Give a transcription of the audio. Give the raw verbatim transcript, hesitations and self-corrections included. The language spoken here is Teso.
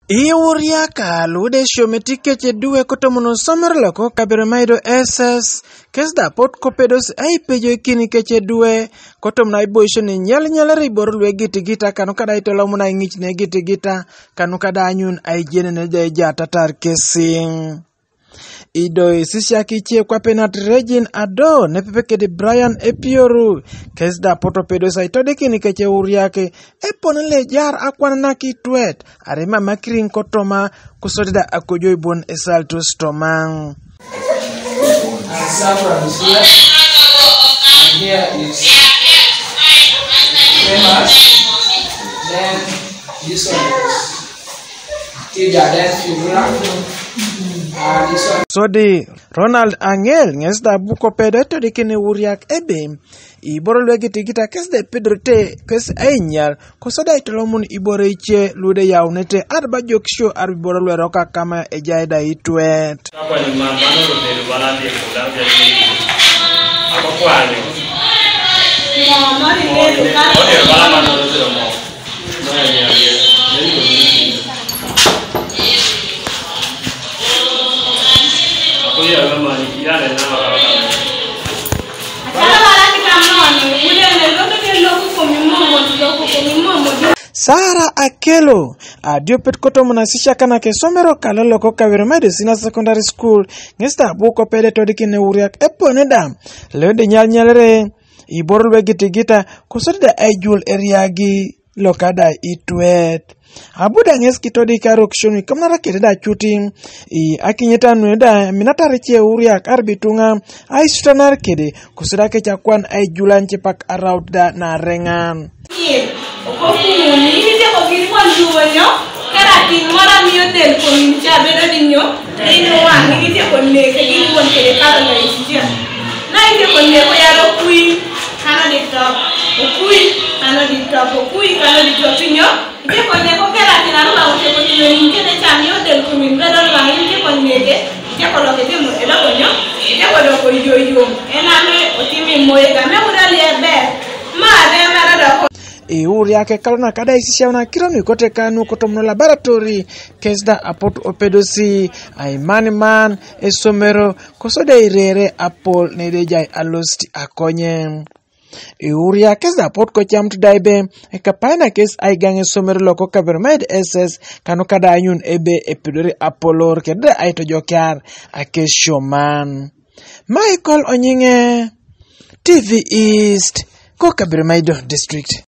Iwuriaka lude siome tikeche duwe kotomono somer loko kabere maido S S. Kes da pot kopedos ai pejo kini keche duwe kotomono ai boisho ni nyal nyal ribor lwe giti gita kanu kada itolo muna ngich ne giti gita kanu kada anyun ai jene ne jai jata tar kesi. Ido isisia kichie kwa penat Regin Ado ne pepe kedi Brian Epioru. Kes da poto pedo sa itode kini keche uriake. Epon le jar akwan na kitwet. Arima makirin kotoma kusodida akojo ibon esaltus tomang. And Saffron is here. And here is Famous. Then this one is Tija, then Fibra. And this one. Sodi Ronald Angel nges da buko pedo to dikini uriak ebe. Iboro lwe giti gita kes de pedro te kes ainyal. Kosoda itolomun iboro iche lude yaunete arba joksho arbi boro lwe roka kama ejaida itwet. Akwani ma mano robedo balandi e punda obedo ni ako kwani. Obedo bala mano robedo mo. Mano ni ariyo. Ako yaga mani yale na mara. Sara Akelo, adio pet koto muna sisha kana ke somero kalo loko kawero medo sina secondary school. Ngesta buko pede todi kine uriak epone da. Leo de nyal nyal re. Iboro lwe giti gita kusodi da ai jul eriagi lokada itwet. Abuda nges kitodi ka rokshoni kamnara kete da chuti. I akinyeta nwe da minatare che uriak arbitunga. Ai sutanar kede kusira ke chakwan ai julan chepak araut da na rengan. Okokumuni, itieko gin mwanduonyo, karatin mara miyo del komin cha bedo dinyo, rinyo wang, itieko neke gin wuon kede paralyze cha. Na itieko neko yaro kui, kano di top, okui, kano di top, okui, kano di top inyo, itieko neko karatin aruma ose komin kede cha miyo del komin bedo wang, itieko neke, itieko loke timo elokonyo, itieko doko yoyom, ename otimi moye game udalie ber. Mane mara doko. Iuri ake kalona kada isishauna kironi kote kanu kotomno laboratory. Kesda apot opedosi aimani man esomero kosode irere apol nedejai alosti akonye. Iuri ake da apot kocham tudaibe ekapaina kes aigang esomero loko kabermaid S S kanu kada anyun ebe epidori apolor kedre aito jokyar ake shoman. Michael Onyinge, T V East, ko Kaberamaido District.